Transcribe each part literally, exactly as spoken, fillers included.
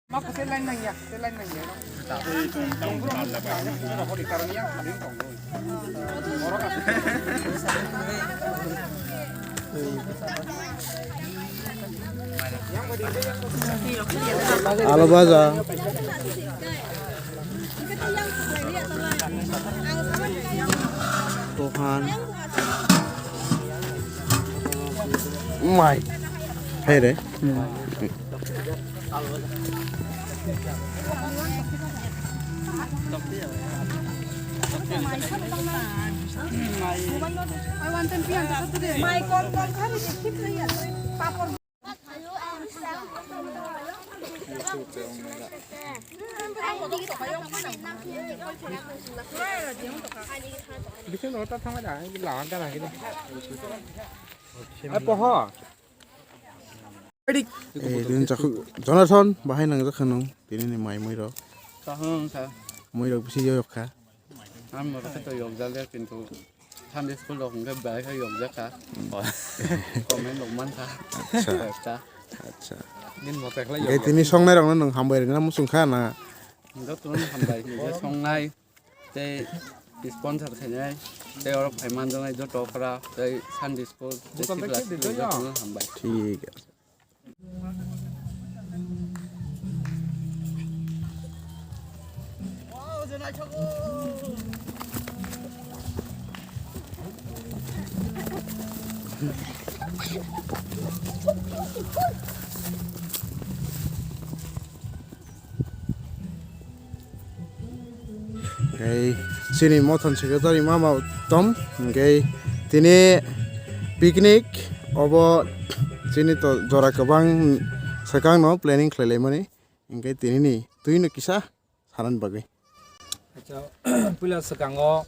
Alo baja. Tohan. Mai. Hai re. Bisin rota thangma da, lama gana gini. Ai poho. Eh, din chakhu Jonathan bahai nang jakha nung tini ni mai mui rok. Kaham kha. Mui rok bisi yoyok kha. Ang moro khe to yokjak ya, kintu Sunday school rok hwnkhe belai khe yokjak kha. Comment rok man kha. Acha. Ekta. Acha. Din mo tekla Hingke yok. Tini songnai rok no nung hambai rwna muchung kha na. Joto no hambai, nije songnai. Tei sponsor khainai, tei oro phai manjaknai joto okra, tei Sunday school, tei Sikla Sikli jotono hambai. Thik ache. Hingke chini mothon secretary mama tom hingke tini picnic obo chini to jora kwbang swkang no planning khlai laimani hingke tini ni twi no kisa sanani bagwi. Acha, puila swkango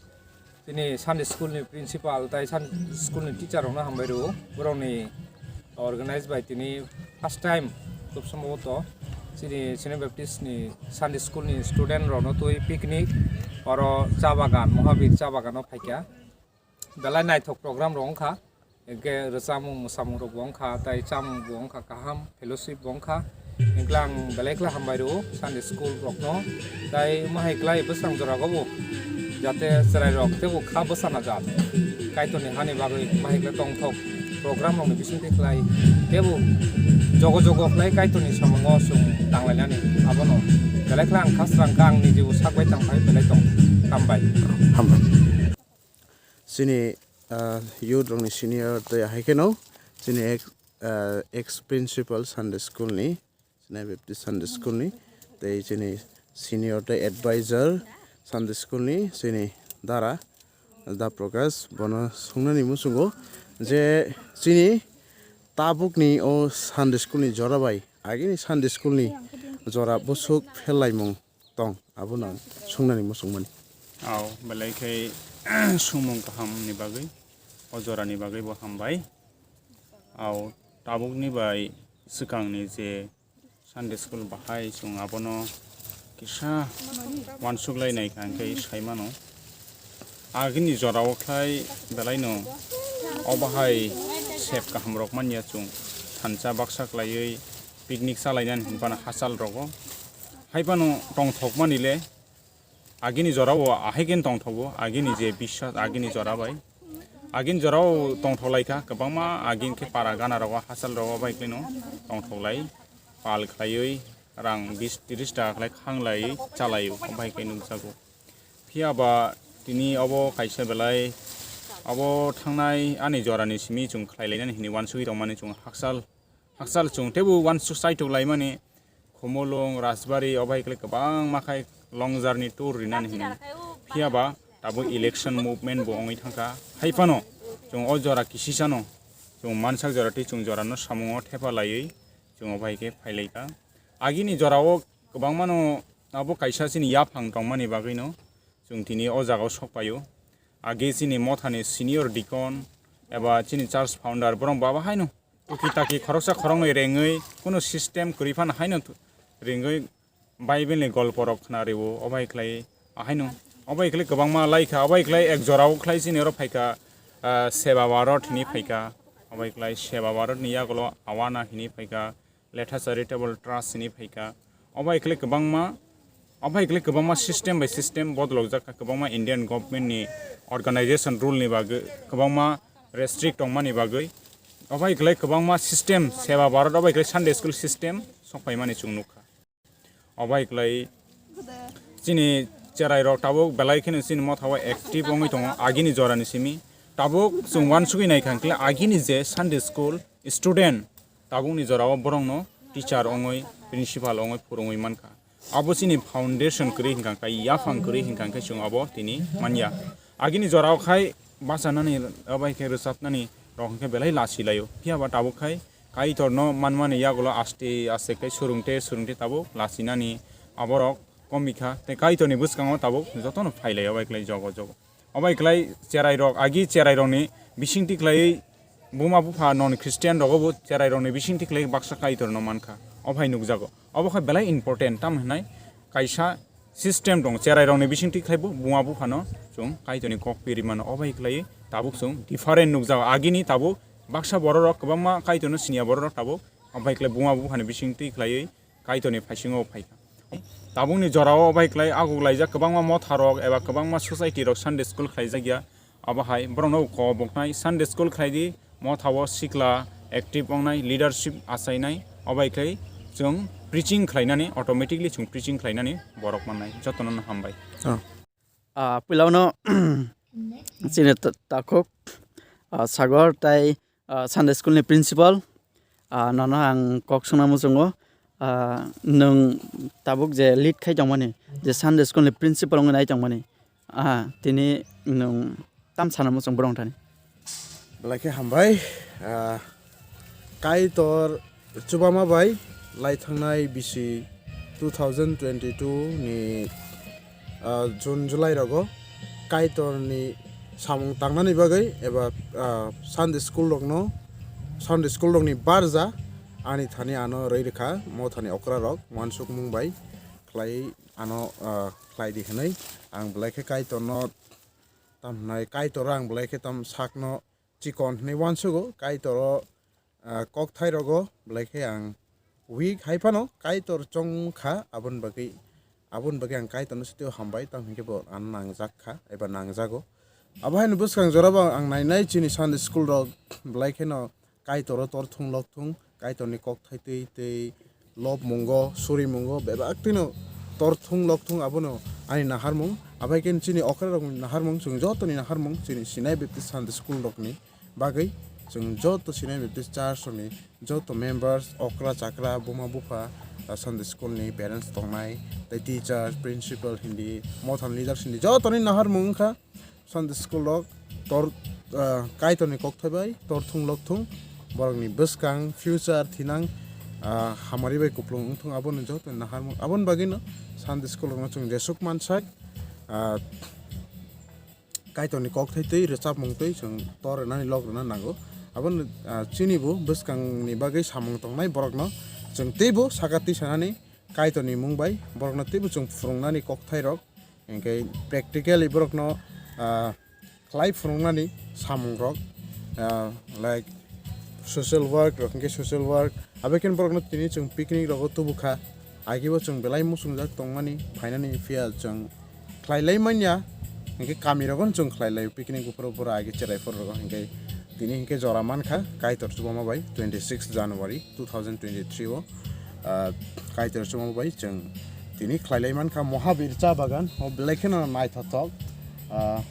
chini Sunday school ni principal tai Sunday school ni teacher rokno hambai rwo, borokni organize bai tini first time khub sombhoboto chini Senior Baptist ni Sunday school ni student rokno twi picnic oro cha bagan, Mahabir cha bagano phaikha. Belai naithok program rok wngkha, hingke rwchapmung mwsamung rok bo wngkha, tai chamung bo wngkha kaham, fellowship bo wngkha, hingke ang belai khe hambai rwo Sunday school rokno, tai mahai klai bwsang jora go bo jate chwrai rok teibo kha bwsana jat Kaitorni hani bagwi mahai khe tongthok program rokni bisingtwi khlai teibo jogo jogo khlai Kaitorni samungo chwng tanglainani abono belai khe ang khasrang kha ang nijibo sak bai tang phai belai tong hambai. Hambai. Chini, ah, youth rokni senior tei hai kheno chini ex, ah, ex principal Sunday school ni Sinai Baptist Sunday School ni tei chini senior tei advisor Sunday School ni chini dara Da Prakash bono swngnani muchungo je chini tabukni o Sunday School ni jora bai agini Sunday School ni jora bwswk pherlaimung tong abono ang swngnani muchungmani. Aw, belai khe sumung kaham ni bagwi, o jora ni bagwi bo hambai. Aw, tabukni bai swkangni je Sunday school bahai chwng abono kisa uansuk lai nai kha hwnkhe sai mano. Agini jorao khlai belaino o bahai sep kaham rok manya chwng thansa baksa khlaiwi picnic chalainani hinphano hachal rogo. Haiphano tongthokmani le Agini jorao ahai khe tongthogo, agini je biswas, agini jora bai. Agini jorao tongthok lai kha, kwbangma agini khe para gana rogo, hachal rogo bai khlai no tongthok lai, pal khlaiwi rang bis tris taka khlai khang lai chalai o, bai khe nukjago. Phiya ba tini obo kaisa belai, obo thangnai ani jorani simi chwng khlai lainani hinwi uansugwi tongmani chwng hakchal. Hakchal chwng teibo uansuk saitok laimani, Khumulwng, Rajbari, o bai khlai kwbangma khai long journey tour rinani hwnwi. Phiya ba tabuk election movement bo wngwi thangkha. Haiphano chwng o jora kisisano chwng mansak jora tei chwng jorano samungo thepa laiwi chwng o bai khe phai lai kha. Agini jorao kwbangmano abo kaisa chini yaphang tongmani bagwino chwng tini o jagao sok paio. Age chini mothani senior deacon eba chini church founder borok ba haino Tuki taki khoroksa khoroknwi rengwi, kunu system kwrwi phano haino tu-, rengwi Bible ni golpo rok khna rwo, obai khlai, ahaino, obai khlai kwbangma lai kha, obai khlai ek jora o khlai chini oro phai kha, ah, Seva Bharat hwnwi phai kha, obai khlai Seva Bharat ni yagulo Awana hwnwi phai kha, Letha Charitable Trust hwnwi phai kha, Obo hai khlai kwbangma, obo hai khlai kwbangma system by system bodolok jak kha, kwbangma Indian government ni organization rule ni bagwi, kwbangma restrict tongmani bagwi. Obo hai khlai kwbangma system, Seva Bharat, obo hai khlai Sunday school system sokphaimani chwng nukha. Obo hai khlai chini cherai rok tabuk belai kheno chini motha o active wngwi tongo agini jorani simi. Tabuk chwng uansugwi naikha hwnkhe agini je Sunday school student tabukni jorao borokno teacher wngwi, principal wngwi phurwngwi mankha. Abo chini foundation kwrwi hwnkha khe, yaphang kwrwi hwnkha khe chwng abo tini manya. Agini jorao khai bachanani, obo hai khe rwchapnani rok hwnkhe belai lachi laio. Phiya ba tabuk khai Kaitorno manmani yagulo aste aste khe surungte surungte tabuk lachinani aborok komikha. Tei Kaitorni bwskango tabuk jotono phailaio bai khlai jogo jogo. Obo hai khlai cherai rok, agi cherai rokni bisingtwi khlaiwi buma bupha non Christian rogo bo cherai rokni bisingtwi khlaiwi baksa Kaitorno mankha. Obo hai nukjago. Obo khai belai important, tamo hwnai kaisa system dong, cherai rokni bisingtwi khlaibo buma buphano chwng Kaitorni kok piri mano. Obo hai khlaiwi tabuk chwng different nukjago. Agini tabuk baksa bororok kwbangma Kaitorno siniya bororok tabuk obo hai khlai buma buphani bisingtwi khlaiwi Kaitorni phaisingo phaikha. Tabukni jorao bai khlai aguklaijak kwbangma motharok eba kwbangma society rok Sunday school khlaijakya. Abo hai borokno kok boknai Sunday school khlaidi, mothao sikla active wngnai, leadership achainai, obo hai khlai chwng preaching khlainani, automatically chwng preaching khlainani borok mannai. Jotono no hambai. Ah, puilano chini ta-, takhuk, ah, Sagor tai ah, Sunday school ni principal, ah, nono ang kok sungna muchungo, ah, nwng tabuk je lead khai tongmani, je Sunday school ni principal wngwi nai tongmani, ah, tini nwng tam sana muchung borok thani. Belai khe hambai, ah, Kaitor chubama bai lai thangnai bisi two thousand twenty-two ni, ah, June, July rogo Kaitorni samung tangnani bagwi eba, ah, Sunday school rokno, Sunday school rokni barja ani thani ano rwi rwkha, mothani okra rok uansukmung bai khlai ano, ah, khlai di hwnwi ang belai khe Kaitorno tam hwnai, Kaitoro ang belai khe tam sakno chikon hwnwi uansugo, Kaitoro ah, kokthairokgo belai khe ang weak hai phano Kaitor chong kha, aboni bagwi, aboni bagwi ang Kaitorno sitio hambai, tamo hinkhe bo ano nangjak kha eba nangjago. Abo haino bwskang jorabo ang nainai chini Sunday school rok belai kheno Kaitoro torthung lokthung, Kaitorni kokthai twi tei lobmungo, surimungo bebak twino torthung lokthung abono ani naharmung. Abai khe chini okrarokni naharmung, chwng jotoni naharmung chini Sinai Baptist Sunday school rokni bagwi chwng joto Sinai Baptist Church ni joto members, okra chakra, buma bupha, ah, Sunday school ni parents tongnai, tei teachers, principal hindi, mothani leaders hindi, jotoni naharmung wngkha Sunday school rok tor, ah, Kaitorni kokthai bai torthung lokthung, borokni bwskang future thinang, ah, hamari bai kuplung wngthung, aboni joto naharmung. Aboni bagwino Sunday school rokno chwng jesuk mansak, ah, Kaitorni kokthai twi rwchapmung twi chwng tor rwnani lok rwna nango. Aboni, ah, chini bo bwskangni bagwi samung tongnai borokno chwng teibo saka twi sanani Kaitorni mung bai borokno teibo chwng phwrwngnani kokthairok, hinkhe practically borokno, ah, khlai phwrwngnani samungrok, ah, like social work rok hinkhe social work, abai khe borokno tini chwng picnic rogo tubu kha, agebo chwng belai muchungjak tongmani phainani phiya chwng khlai lai manya, hinkhe kami rogo chwng khlai lai picnic buphuru buphuru agi cherai phuru rogo hinkhe tini hinkhe jora mankha Kaitor chubama bai twenty six January two thousand twenty three o, ah, Kaitor chubama bai chwng tini khlai lai mankha Mohabir cha bagan o belai kheno naithothok, ah,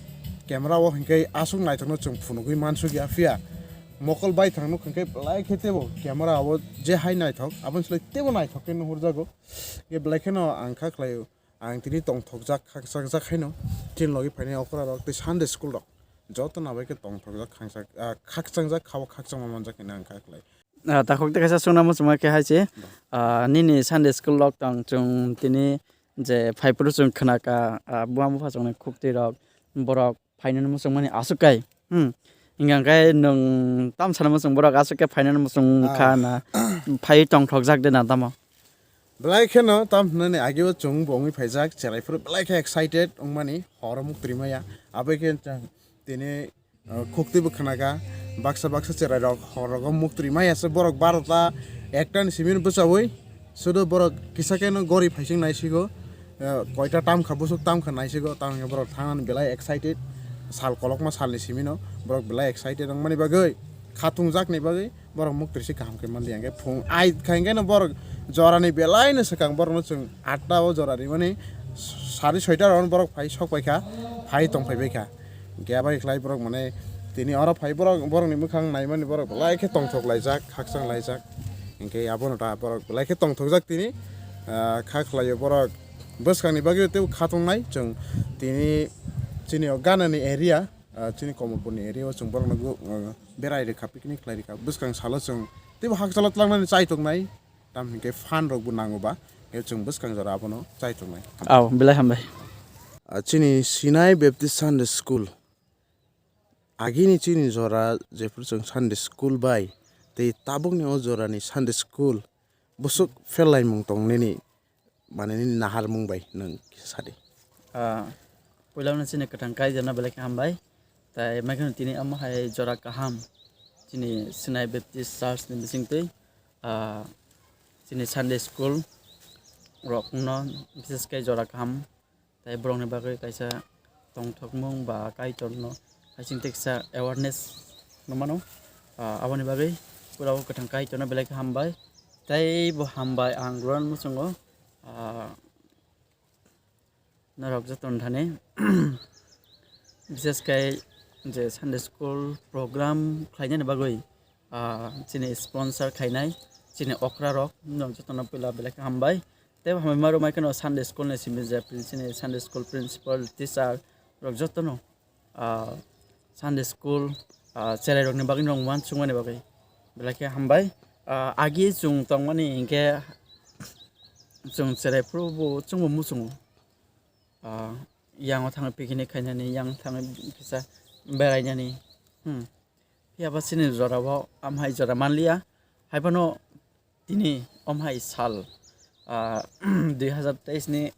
camera o hinkhe aswk naithokno chwng phunugwi mansukya phiya mokol bai thangno hinkhe belai khe tebo camera o je hai naithok aboni slai tebo naithok khe nuhurjago. Hinkhe belai kheno ang kha khlaio. Ang tini tongthokjak, khakchangjakhaino chini logi phainai okrarok tei Sunday school rok joto nabai khe tongthokjak, khangchak, ah, khakchangjak, khao khakchangma manjak hinwi ang kha khlai. Ah, takhuk tei kaisa sungna muchungma khe hai se, ah, nini Sunday school rok tong chwng tini je phaiphuru chwng khna ka, ah, buma bupha chwngni khuktwi rok, borok phainani muchungmani aswk kai. Hmm. Hingkha khe nwng tam sana muchung borok aswk khe phainani muchung Ah. kha na phai tongthokjak de na tamo? Belai kheno tam hwnani ageo chwng bo wngwi phaijak, cherai phuru belai khe excited wngmani, horo muktri maya. Abai khe chwng tini, uh, khuktwi bo khna kha, baksa baksa cherai rok hor rogo muktri maya se borok barota ekta ni simi bwchaui Sudu borok kisa khe no gori phaising naisigo, eh, koita tamkha busuk tamkha naisigo, tamo hwnke borok thangnani belai excited, sal kolokma salni simino borok belai excited wngmani bagwi, khatung jakni bagwi borok muktwi se kaham khe manliya hwnkhe phung ai kha hwnkhe no borok jorani belai no swkang borokno chwng atta o jora rimani sari soita rok borok phai sok paikha, phai tong phai baikha. Hwnkhe abo khlai borok mane tini oro phai borok, borokni mwkhang naimani borok belai khe tongthok laijak, khakchang laijak. Hwnkhe abono ta borok belai khe tongthokjak tini, ah, kha khlaio borok bwskangni bagwi teibo kha tongnai. Chwng tini chini o ganani area, ah, chini Komolpurni area o chwng borokno gu-, ah, berai rwkha, picnic khlai rwkha. Bwskang salo chwng teibo hakchalo tlangnani chai tongnai. Tamo hwnkhe phan rokbo nango ba, hwnkhe chwng bwskang jora abono chai tongnai. Aw, belai hambai. Ah, chini Sinai Baptist Sunday School. Agini chini jora jephuru chwng Sunday School bai tei tabukni o jorani Sunday School bwswk ferlaimung tongnini, mane nini naharmung bai nwng kisa sadi. Ah, puilano chini kwthang kaijakno belai khe hambai. Tai maikhe tini omo hai jora kaham chini Sinai Baptist Church ni bisingtwi, ah, chini Sunday School rokno bises khe jora kaham. Tai borokni bagwi kaisa tongthokmung ba Kaitorno kaisa teksa awareness nukmano. Ah, aboni bagwi pura o kwthang Kaitorno belai khe hambai. Tai bo hambai ang ground muchungo, ah, norok joto ni thani. Bises khe je Sunday School program khlainani bagwi, ah, chini sponsor khainai chini okra rok, norok jotono puila belai khe hambai. Tei bo hambai ma rwmai kheno Sunday School ni simi je prin-, chini Sunday School principal, teacher rok jotono, ah, Sunday School, ah, cherai rokni bagwi rok uansukmani bagwi belai khe hambai. Ah, agi chwng tongmani hinkhe chwng cherai phuru bo chwngbo muchungo. Ah, yango thangwi picnic khainani, yang thangwi kisa berainani. Hmm. Phiya ba chini jorao amhai jora manliya. Haiphano tini omhai sal, ah, dui hazar teis ni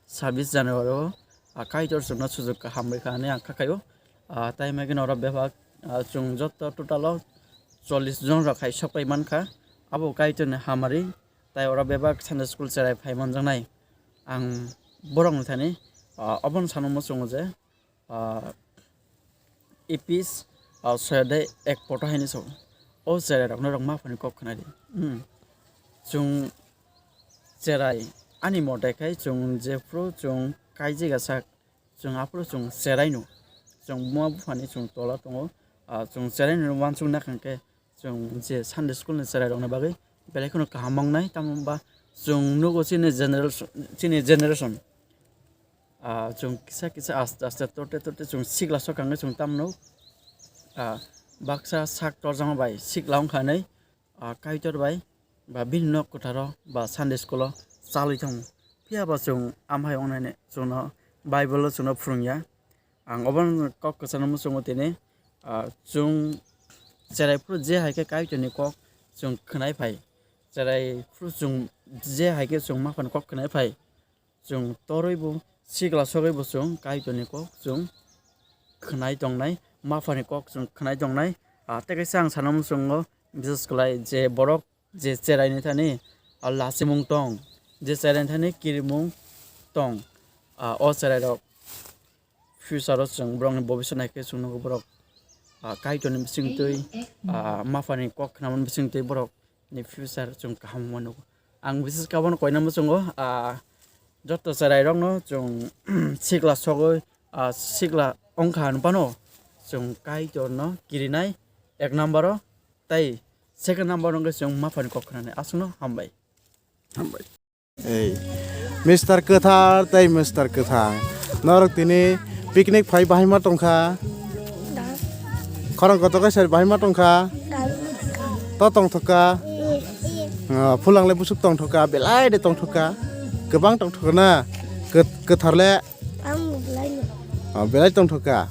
sabis January o, ah, Kaitor chwngno sujuk kaham rwkha hinwi ang kha khaio. Ah, tai maikhe oro bebak, ah, chwng joto total o chollish jon rok hai sok pai mankha. Abo Kaitorni hamari. Tai oro bebak Sunday school cherai phai manjaknai. Ang borokni thani, ah, obono sana muchungo je, ah, Ephes, ah, soyode ek poto haini sao. O cherai rokno rok maphani kok khwnadi. Hmm. Chwng cherai ani mote khai chwng jephru chwng kaijega sak. Chwng aphuru chwng cheraino, chwng buma buphani chwng tola tongo, ah, chwng cheraino uansuk nakha khe chwng je Sunday school ni cherai rokni bagwi belai kheno kaham wngnai, tamo hwnba chwng nugo chini generation, chini generation, ah, chwng kisa kisa aste aste torte torte chwng sikla sokang chwng tamno, ah, baksa sak torjama bai sikla wngkha hinwi, ah, Kaitor bai ba bini nok kwtharo ba Sunday school o chalwi thango. Phiya ba chwng amhai wngnani chwngno Bible o chwngno phwrwngya. Ang obono kok kwchangno muchungo tini, ah, chwng cherai phuru je hai khe Kaitorni kok chwng khwnai phai, cherai phuru chwng je hai khe chwng maphani kok khwnai phai, chwng torwi bo sikla sogwi bo chwng Kaitorni kok chwng khwnai tongnai, maphani kok chwng khwnai tongnai. Ah, tei kaisa ang sana muchungo, bises kwlai je borok je cheraini thani, ah, lachimung tong, je cheraini thani kirimung tong, ah, o cherai rok future o chwng borokni bobiswt nai khe chwng nugo borok, ah, Kaitorni bisingtwi, ah, maphani kok khwnamani bisingtwi borok ni future chwng kaham wngma nugo. Ang bises khe abono koina muchungo, ah, joto cherai rokno chwng sikla sogwi, ah, sikla wngkha hinphano chwng Kaitorno kirinai ek number o, tei second number o wngkhe chwng maphani kok khwnanai. Aswkno hambai. Hambai. Ei, Mister Kwthar tei Mister Kwthang, norok tini picnic phai bahai ma tongkha? Khorang kotor kaisa bahai ma tongkha? To tongthokka? Ah, phulang le busuk tongthokka, belai de tongthokka, kwbang tongthokna? Kwt-, Kwthar le? Ang belai no. Oh, belai tongthokka.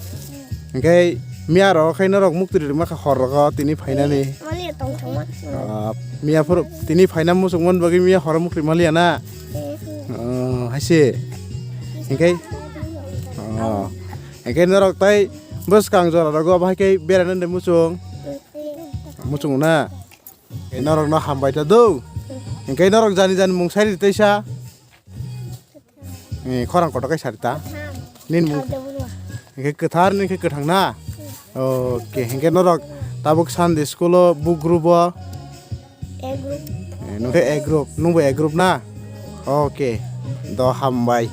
Hwnkhe miya rok khai norok muktwi rwma kha hor rogo tini phainani. Mani tongthokma. Oh, miya phuru tini phaina muchungmani bagwi miya horo muktwi maliya na? Eh. Oh, haise. Hwnkhe, oh. Hwnkhe norok tai bwskang jora rogo bahai khe beraina de muchung. Eh. Muchung na? Norokno hambai ta do. Hingke norok jani jani mung sai rite sa. Eh, khorang kotor khe sarita. Nin mung. Hingke kwthar, nin khe kwthang na. Okay, hingke norok tabuk Sunday school o book group o. A group. Eh, nung khe A group, nungbo A group na. Okay, do hambai.